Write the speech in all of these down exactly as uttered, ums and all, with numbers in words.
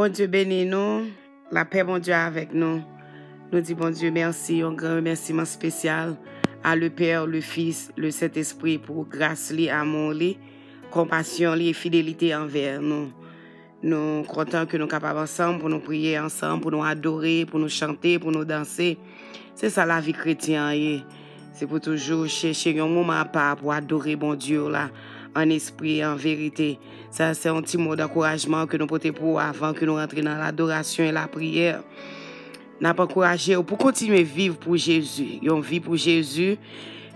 Bondye beni nou. Lapè Bondye avèk nou. Nou di Bondye mèsi, yon gran remèsiman espesyal à le Père, le Fils, le Saint-Esprit pou gras li, amou li, konpasyon li e fidelite anvè nou. Nou kontan ke nou kapab ansanm pou nou priye ansanm, pou nou adore, pou nou chante, pou nou danse. Se sa lavi kretyen an ye. Se pou toujou chèche yon moman apa pou adore Bondye w la, an espri e an verite. Sa se yon ti mo d'ankourajman ke nou pote pou ou avan ke nou rantre nan ladorasyon e lapriyè. N ap ankouraje w pou kontinye viv pou Jezi. Yon vi pou Jezi,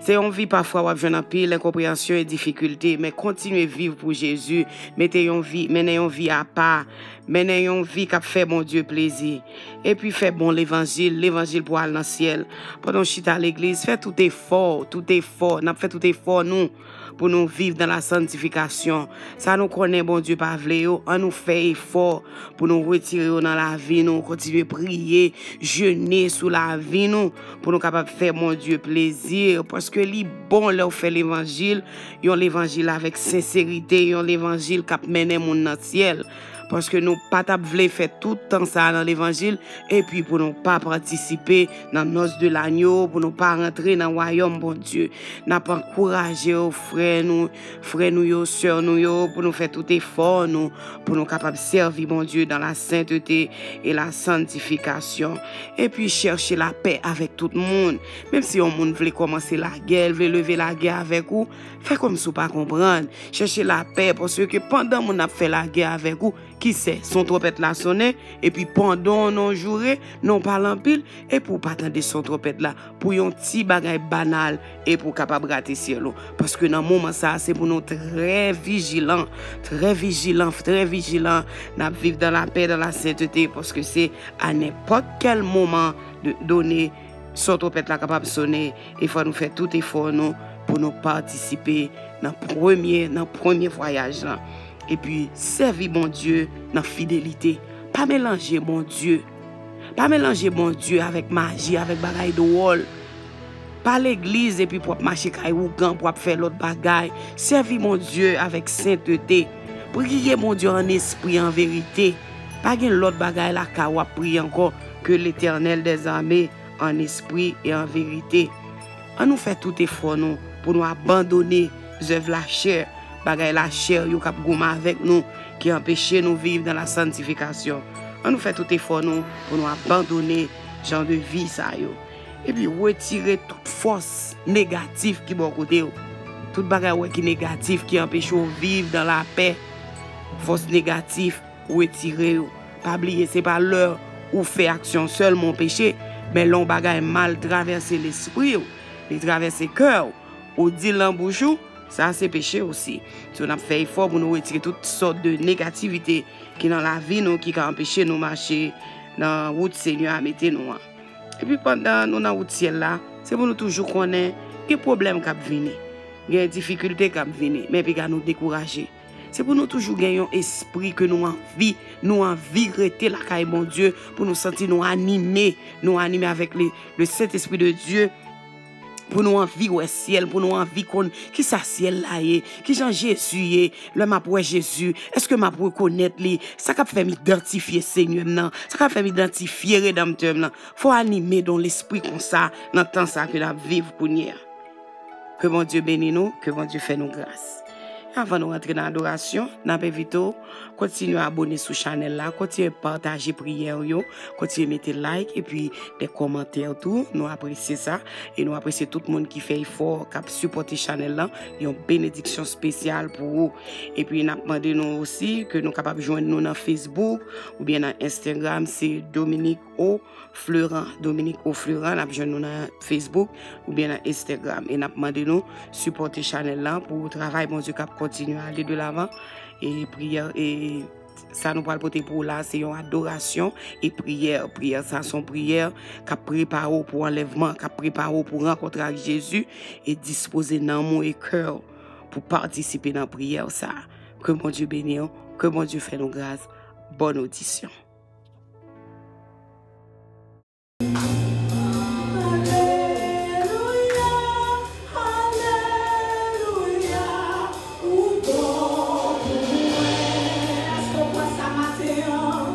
se yon vi pafwa w ap jwenn anpil enkonpreyansyon e difikilte, men kontinye viv pou Jezi. Mete yon vi, mennen yon vi apa, mennen yon vi k ap fè Bondye plezi. Epi fè bon levanjil, levanjil pou al nan syèl. Pandan w chita legliz, fè tout efò, tout efò, n ap fè tout efò nou pou nou viv dans la sanctification. Sa nou konnen Bondye pa vle yo, ann nou fè efò pou nou retire yo nan lavi nou, kontinye priye, jene sou lavi nou, pou nou kapab fè Bondye plezi, paske li bon lè w fè levanjil, yon levanjil avèk senserite, yon levanjil k ap mennen moun nan syèl. Paske nou pa t ap vle fè tout tan sa a nan levanjil, epi pou nou pa patisipe nan nòs de lanyo, pou nou pa rantre nan wayòm Bondye. N ap ankouraje w, frè nou, frè nou yo, sè nou yo, pou nou fè tout efò nou, pou nou kapab sèvi Bondye dans la sainteté et la sanctification. Epi chèche lapè avèk tout moun. Menm si yon moun vle kòmanse lagè, l vle leve lagè avèk ou, fè kòmsi w pa konprann. Chèche lapè, paske pandan moun ap fè lagè avèk ou, ki sè, son twonpèt la sonnen, epi pandan w nan joure, nan w pale anpil, epi w pa tande son twonpèt la, pou yon ti bagay banal, epi w kapab rate syèl ou. Paske nan moman sa a, se pou nou trè vijilan, trè vijilan, trè vijilan. N ap viv dans la paix, dans la sainteté, paske se a nenpòt kèl moman de, done, son twonpèt la kapab sonnen, e fò nou fè tout efò nou pou nou patisipe nan premye, nan premye vwayaj lan. Epi sèvi Bondye nan fidelite. Pa melanje Bondye. Pa melanje Bondye avèk maji, avèk bagay dwòl. Pa legliz epi pou w ap mache kay ougan, pou w ap fè lòt bagay. Sèvi Bondye avèk sentete. Priye Bondye an espri, an verite. Pa gen lòt bagay lakay w ap priye ankò ke Letènèl dèzame an espri e an verite. Ann nou fè tout efò nou pou nou abandone zèv lachè, bagay lachè yo k ap goumen avèk nou, ki anpeche nou viv dans la sanctification. Ann nou fè tout efò nou pou nou abandone jan de vi sa yo. Epi retire tout fòs negatif ki bò kote w. Tout bagay ou wè ki negatif, ki anpeche w viv dans la paix. Fòs negatif, retire yo. Pa bliye, se pa lè ou fè aksyon sèlman w peche, men lè yon bagay mal travèse lespri w, li travèse kè w, ou di l nan bouch ou, sa se peche osi. So, n ap fè efò pou nou retire tout sòt de negativite ki nan lavi nou, ki ka anpeche nou mache nan wout Senyè a mete nou an. Epi pandan nou nan wout syèl la, se pou nou toujou konnen gen pwoblèm k ap vini, gen difikilte k ap vini, men piga nou dekouraje. Se pou nou toujou gen yon espri ke nou anvi, nou anvi rete lakay Bondye, pou nou santi nou anime, nou anime avèk le, le Saint-Esprit de Dieu, pou nou anvi wè syèl, pou nou anvi konn kisa syèl la ye, kijan Jezi ye, lè m ap wè Jezi, èske m ap rekonèt li, sa k ap fè m idantifye Senyè m nan, sa k ap fè m idantifye Redanmtè m nan. Fò anime de yon lespri konsa nan tan sa ke n ap viv kounye a. Ke Bondye beni nou, ke Bondye fè nou gras. Avan nou rantre nan adorasyon, n ap envite w kontinye abone sou chanèl la, kontinye pataje priyè w yo, kontinye mete like epi de kòmantè tou. Nou apresye sa e nou apresye tout moun ki fè efò, k ap sipòte chanèl la. Yon benediksyon espesyal pou ou. Epi n ap mande nou osi ke nou kapab jwenn nou nan Facebook oubyen nan Instagram, se Dominique O Fleuran, Dominique O Fleuran, n ap jwenn nou nan Facebook oubyen nan Instagram. E n ap mande nou sipòte chanèl lan pou travay Bondye k ap kontinye ale de lavan. E priyè, e sa nou pral pote pou ou la, se yon adorasyon e priyè. Priyè sa se yon priyè k ap prepare w pou anlèvman, k ap prepare w pou rankontre ak Jezi e dispoze nanm ou e kè w pou patisipe nan priyè sa. Ke Bondye beni w, ke Bondye fè nou gras. Bòn odisyon. Alelouya, alelouya, ou bon pou mwen. Èske w kwè sa maten an?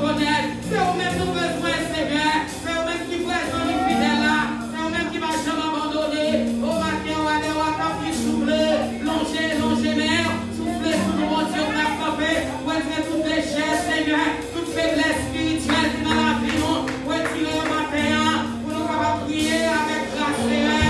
Konèt, se ou menm nou bezwen, Senyè. Se ou menm ki prezan, ki fidèl la. Se ou menm ki pa janm abandone. O maten, wa dè wa, tanpri souple, lonje, lonje men w, soufle sou nou, Bondye, pou n ap kanpe, retire tout dechèz, Senyè, tout feblès espirityèl ki nan lavi nou, retire yo maten an, pou nou kapab priye avèk gras, Senyè.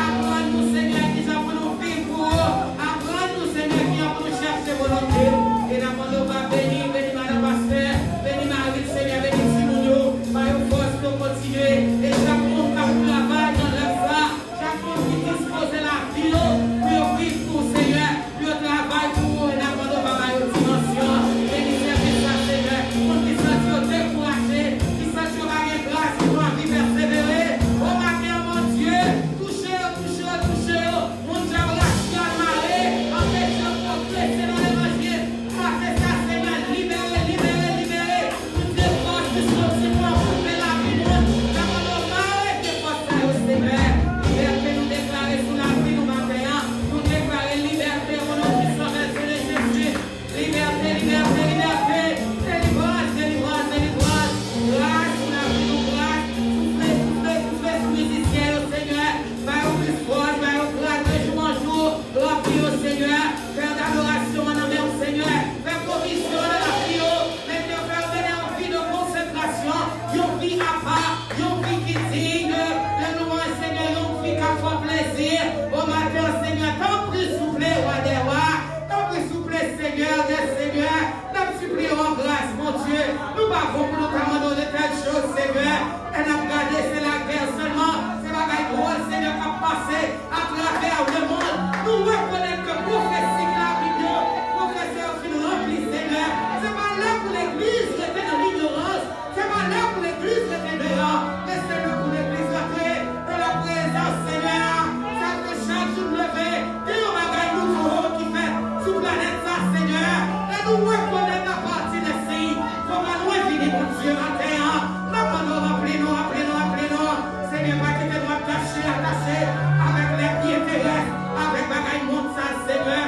Aprann nou, Senyè, kijan pou nou viv pou ou. Aprann nou, Senyè, kijan pou nou chèche volonte w. E n ap mande w pa beni, beni madan pastè, beni mari l, Senyè, beni timoun yo, ba yo fòs pou yo kontinye. E chak moun k ap travay nan lèv sa, chak moun ki dispoze lavi yo pou yo viv pou w, Senyè, pou yo travay pou ou, e n ap mande w pa ba yo dimansyon. Beni sèvis la, Senyè. Moun ki santi yo dekouraje, ki santi yo pa gen gras pou anvi pèsevere, o maten an, Bondye, touche yo, touche yo, touche yo. Moun dyab rasyal mare, anpeche yo pwogrese nan levanjil. Maten sa, Senyè, libere, libere, libere. Tout defòs ki soti pou ankouraje lavi moun, n ap mande w arete fòs sa yo, Senyè. Libète nou deklare sou lavi nou maten an. Nou deklare libète o non pwisan mèsye de Jezi. Libète, libète, libète. Delivrans, delivrans, delivrans. Gras sou lavi nou, gras. Soufle, soufle, soufle sou mizisyen yo, Senyè. Ba yo plis fòs, ba yo gras de jou an jou. Ranpli yo, Senyè. Fè yo adorasyon an nan men w, Senyè. Fè pwovizyon nan lavi yo. Mete yo, fè yo mennen yon vi de konsekrasyon, yon vi apa, yon vi ki diy de, de lwanj, Senyè, yon vi k ap fè w plezi. O maten an, Senyè, tanpri, souple, Wa dè wa. Tanpri, souple, Senyè dè senyè. N ap sipliye w an gras, Bondye. Nou pa bon pou nou ta mande w de tèl choz, Senyè. E n ap gade, se lagè sèlman, se bagay dwòl, Senyè, k ap pase atravè lemonn. Nou rekonèt ke pwofesi ki nan Bib yo, pwofesè yo fin ranpli, Senyè. Se pa lè pou legliz rete nan linyorans, se pa lè pou legliz rete deyò, men se lè pou legliz rantre nan laprezans Senyè a. Sa ke chak jou n leve, gen yon bagay nouvo ki fèt sou planèt sa, Senyè. E nou rekonèt apati de siy, kòman nou vini, Bondye, maten an. N ap mande w ranpli nou, ranpli nou, ranpli nou. Senyè, pa kite nou atache, atache avèk lè byen terès, avèk bagay mond sa, Senyè.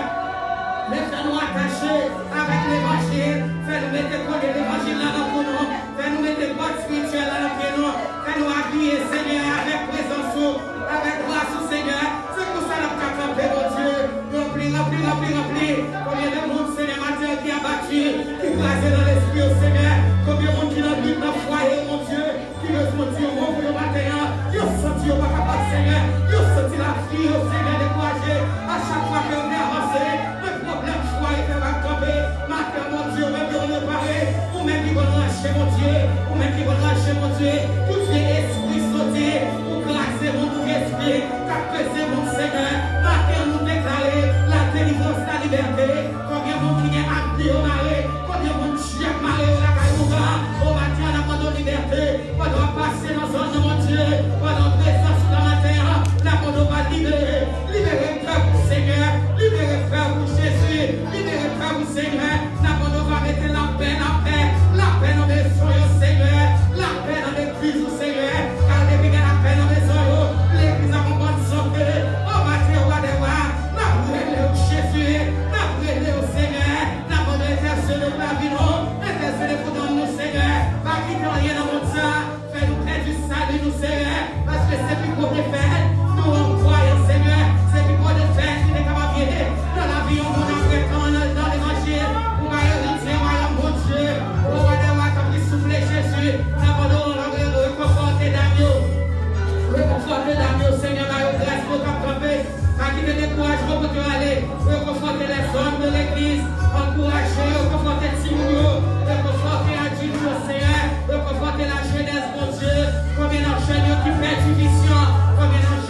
Men fè nou atache avèk levanjil. Fè nou mete kole levanjil la nan kou nou. Fè nou mete bòt espirityèl la nan pye nou. Fè nou abiye, Senyè, avèk prezans ou, avèk gras ou, Senyè. Se konsa n ap ka kanpe, Bondye. Ranpli, ranpli, ranpli, ranpli. Konbyen de moun, Senyè, maten an ki abati, ki kraze nan lespri yo, Senyè? Konbyen moun ki nan lit nan fwaye yo, Bondye, ki bezwen di yon mo pou yo maten an? Yo santi yo pa kapab, Senyè. Yo santi lavi yo, Senyè, dekouraje. A chak fwa ke yo vle avanse, men pwoblèm fwaye fè yo pa kanpe. Maten an, Bondye, ou menm ki konn repare, ou menm ki konn ranje, Bondye, ou menm ki konn ranje, Bondye, tout vye espri soti pou kraze moun, tout vye espri k ap peze moun, Senyè. Maten an, nou deklare ladelivrans, lalibète. Konbyen moun ki gen apni yo mare? Konbyen moun dyab mare yo lakay ougan? O maten an, n ap mande w libète. Pandan w ap pase nan zòn nan, Bondye, pandan prezans ou nan maten an, n ap mande w pa libere, libere pèp ou, Senyè, libere pèp ou, Jezi, libere pèp ou, Senyè. N ap mande w pa mete lapè, lapè, lapè nan mezon yo, Senyè, lapè nan legliz ou, Senyè. Kal depi gen lapè nan mezon yo, legliz ap an bòn sante. O maten, Wa dè wa, n ap rele w, Jezi, n ap rele w, Senyè. N ap mande w entèsede pou lavi nou, entèsede pou nanm nou, Senyè. Pa kite anyen nan mond sa fè nou pèdi sali nou, Senyè, paske se pi gwo defèt nou an kwayans, Senyè. Se pi gwo defèt ki te kapab ye nan lavi yon moun apre tan nan, nan levanjil, pou bay eritye wayòm Bondye. O Wa dè wa, tanpri, souple, Jezi, n ap mande w re-, re-, rekonfòte dam yo. Rekonfòte dam yo, Senyè, ba yo gras pou yo kab kanpe. Pa kite dekourajman pote yo ale. Rekonfòte lèzòm de legliz. Ankouraje yo. Rekonfòte timoun yo. Rekonfòte adilt yo, Senyè. Rekonfòte lajenès, Bondye. Konbyen nan jèn yo ki pèdi vizyon? Konbyen nan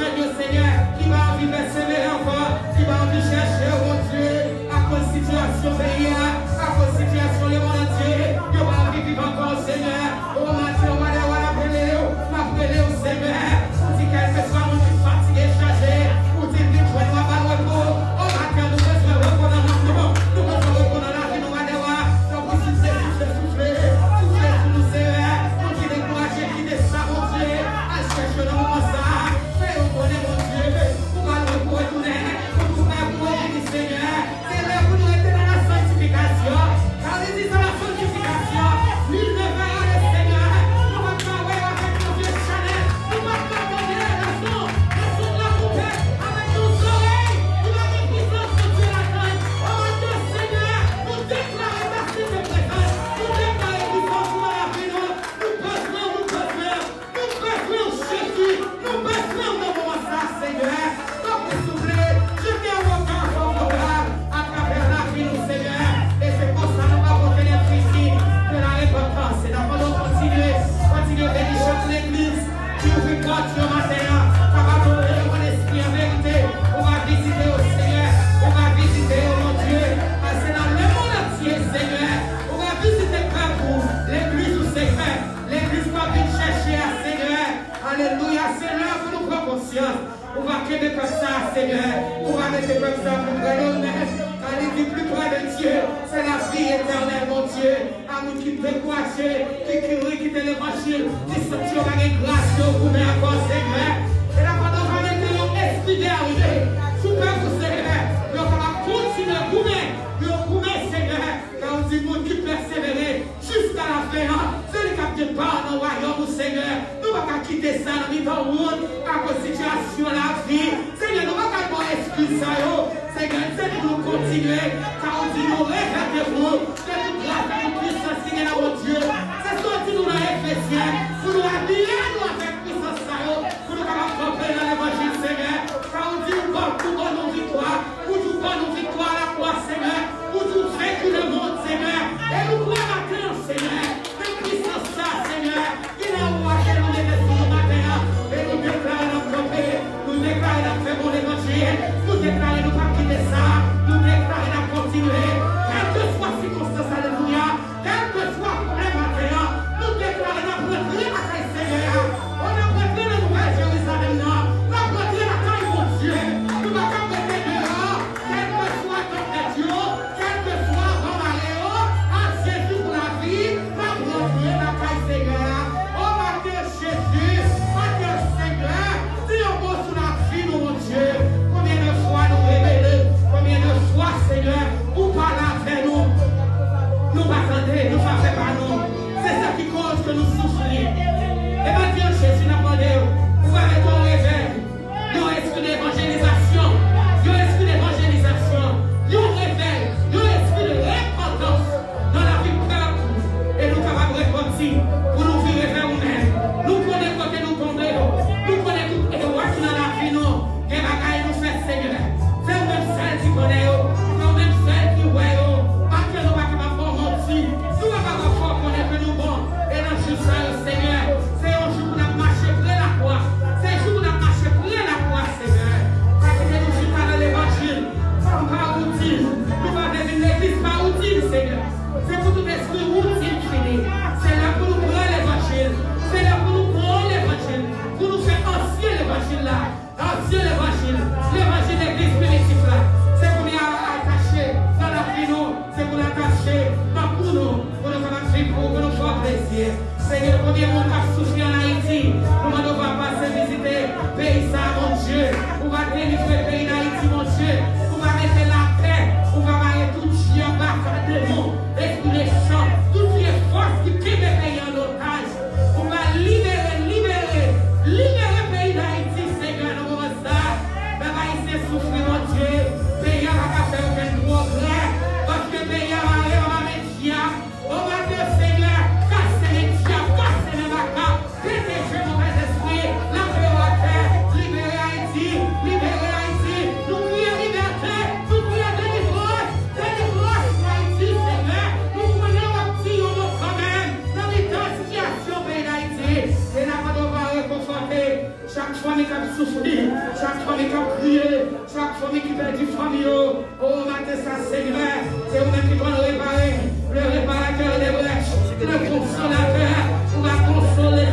Pèp sa, Senyè, ou pa mete pèp sa pi pre de ou menm, kan li di pi pre de Dye, se lavi etènèl, Bondye. A moun ki dekouraje, ki, ki rekite levanjil, ki santi yo pa gen gras, yo goumen ankò, Senyè. E la pandan w va mete yon espri gèrye sou pèp ou, Senyè, yo kapab kontinye goumen, yo goumen, Senyè, kè ou di moun ki pèsevere jiska lafen an, se li k ap gen pa nan wayòm ou, Senyè. Nou pa ka kite sa nan mitan wout akoz sitiyasyon lavi. Senyè, nou pa ka ba w eskiz sa yo. Senyè, se pou nou kontinye, kè ou di nou revète vou de tout gras, de tout pisans ki gen nan Bondye. Se sa w di nou nan Efezyen, pou nou abiye nou avèk pisans sa yo, pou nou kapab kanpe nan levanjil, Senyè. Kè ou di ou ban, ou ban nou viktwa, ou di ou ban nou viktwa alakwa, Senyè, ou di ou venki lemonn, Senyè, e nou kwè maten an, Senyè. Nan pisans sa, Senyè, ki nan ou a ke nou mete sou nou maten an, e nou deklare n ap kanpe, nou deklare n ap fè bon levanjil, nou deklare nou p ap kite sa, nou deklare n ap kontinye, kèlkeswa sikonstans, alelouya, kèlkeswa pwoblèm maten an, nou deklare n ap rantre lakay Senyè a, o, n ap rantre nan Nouvèl Jerizalèm nan, n ap rantre lakay Bondye, nou pa ka rete deyò. Kèlkeswa tanpèt yo, kèlkeswa van mare yo, a Jezi pou lavi, n ap rantre lakay Senyè a. O maten, Jezi, maten, Senyè, di yon mo sou lavi nou, Bondye. Konbyen de fwa nou rebele? Konbyen de fwa, Senyè, ou pale avè nou? Nou pa tande, nou pa fè pa nou. Se sa ki koz ke nou soufri. E maten, Jezi, n ap mande w, ou va mete yon revèy. Yon espri de evanjelizasyon, yon espri de evanjelizasyon, yon revèy, yon espri de repantans nan lavi pèp ou, e nou kapab repanti pou nou vire vè ou menm. Nou konnen kote nou tonbe yo, nou konnen tout erè ki nan lavi nou, gen bagay nou fè, Senyè. Se ou menm sèl ki konnen yo, se ou menm sèl ki wè yo. Paske nou pa kapab ba w manti, nou pa kapab fè w konnen ke nou bon. E nan jou sa yo, Senyè, se yon jou pou n ap mache pre lakwa. Se jou pou n ap mache pre lakwa, Senyè. Pa kite nou chita nan levanjil. Pa, pa woutin. Nou pa vle vin legliz pa woutin, Senyè. Se pou tout espri woutin fini. Se lè pou nou pran levanjil. Se lè pou nou pran levanjil. Pou nou fè ansyen levanjil la. Ansyen levanjil, levanjil legliz primitif la. Se pou li a-, atache nan lavi nou, se pou l atache nan kou nou, pou nou kapab viv pou, pou nou fè w plezi. Senyè, konbyen moun k ap soufri ann Ayiti, nou mande w va pase vizite peyi sa a, Bondye. Ou va delivre peyi Dayiti, Bondye. Ou va mete lapè, ou va mare tout djab, baka, demon, espri mechan, tout vye fòs ki kenbe peyi an otaj. Ou va libere, libere, libere peyi Dayiti, Senyè, nan moman sa. Pèp ayisyen soufri, Bondye. Peyi a pa ka fè okenn pwogrè, paske peyi a mare anba men dyab. O maten, Senyè, kase men dyab, kase men baka, pete je movèzespri, lave yo atè, libere Ayiti, libere Ayiti. Nou kriye libète, nou kriye delivrans, delivrans pou Ayiti, Senyè. Nou konnen w ap di yon mo kanmenm nan mitan sitiyasyon peyi Dayiti. E n ap mande w va rekonfòte chak fanmi k ap soufri, chak fanmi k ap kriye, chak fanmi ki pèdi fanmi yo. O maten sa, Senyè, se ou menm ki konn repare. Le réparateur des brèches, le consolateur, ou va konsole,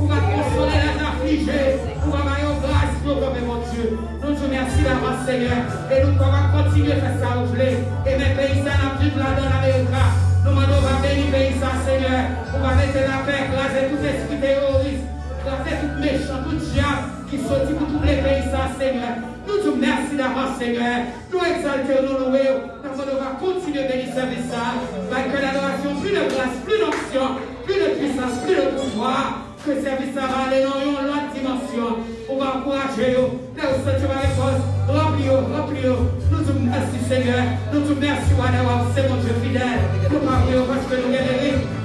ou va konsole les affligés, ou va ba yo gras pou yo kanpe, Bondye. Nou di w mèsi davans, Senyè, e nou kapab kontinye fè sa ou vle. E men peyi sa n ap viv ladan l, Amerika. Nou mande w va beni peyi sa, Senyè. Ou va mete lapè, kraze tout espri teworis, kraze tout mechan, tout dyab ki soti pou twouble peyi sa, Senyè. Nou di w mèsi davans, Senyè. Nou egzalte w, nou louwe w. N ap mande w va kontinye beni sèvis sa. Bay ke ladorasyon, plis de gras, plis donksyon, plis de pwisans, plis de pouvwa. Ke sèvis sa va ale nan yon lòt dimansyon. Ou va ankouraje yo. Lè yo santi yo pa gen fòs, ranpli yo, ranpli yo. Nou di w mèsi, Senyè. Nou di w mèsi, Wa dè wa, ou se Bondye fidèl. Nou pa priye w paske nou gen merit.